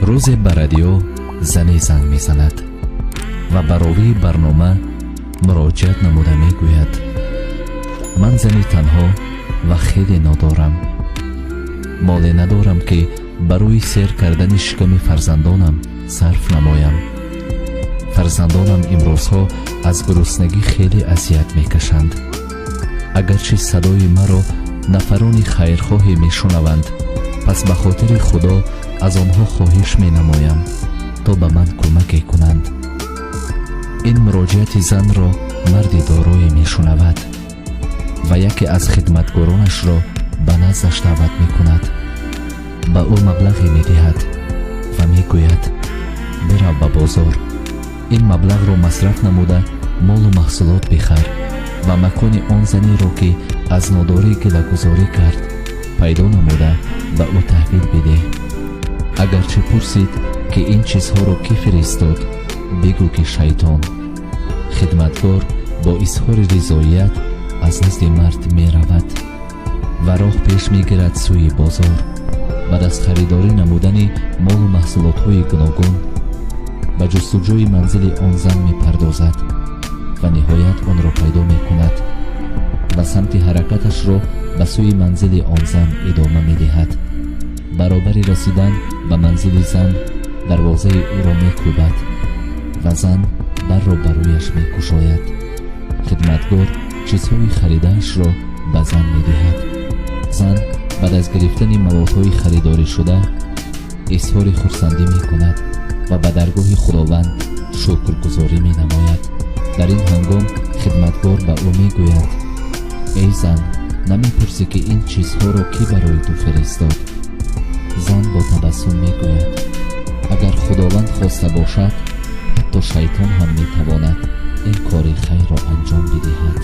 Рӯзе ба радио зане занг мезанад ва ба ровии барнома муроҷиат намуда мегӯяд: «Ман зани танҳо ва хеле нодорам, моле надорам, ки барои сер кардани шиками фарзандонам сарф намоям. Фарзандонам имрӯзҳо аз гуруснагӣ хеле азият мекашанд. Агарчи садои маро нафарони хайрхоҳе мешунаванд, пас ба хотири Худо аз онҳо хоҳиш менамоям, то ба ман кӯмаке кунанд». Ин муроҷиати занро марди дорое мешунавад ва яке аз хидматгоронашро ба наздаш даъват мекунад, ба ӯ маблағе медиҳад ва мегӯяд: «Бирав ба бозор, ин маблағро масраф намуда, молу маҳсулот бихар ва макони он занеро, ки аз нодорӣ гилагузорӣ кард, пайдо намуда, ба ӯ таҳвил бидеҳ. Агарчи пурсид, ки ин чизҳоро кӣ фиристод, бигӯ, ки шайтон». Хидматгор бо изҳори ризоият аз назди мард меравад ва роҳ пеш мегирад сӯи бозор. Баъд аз харидорӣ намудани молу маҳсулотҳои гуногун ба ҷустуҷӯи манзили он зан мепардозад ва ниҳоят онро пайдо мекунад ва самти ҳаракаташро ба сӯи манзили он зан идома медиҳад. Баробари расидан ба манзили зан дарвозаи ӯро мекӯбад ва зан дарро ба рӯяш мекушояд. Хидматгор чизҳои харидаашро ба зан медиҳад. Зан баъд аз гирифтани маводҳои харидоришуда изҳори хурсандӣ мекунад ва ба даргоҳи Худованд шукргузорӣ менамояд. Дар ин ҳангом хидматгор ба ӯ мегӯяд: «Эй зан, намепурсӣ, ки ин чизҳоро кӣ барои ту фиристод?» Зан бо табассум мегӯяд: «Агар Худованд хоста бошад, ҳатто шайтон ҳам метавонад ин кори хайрро анҷом бидиҳад».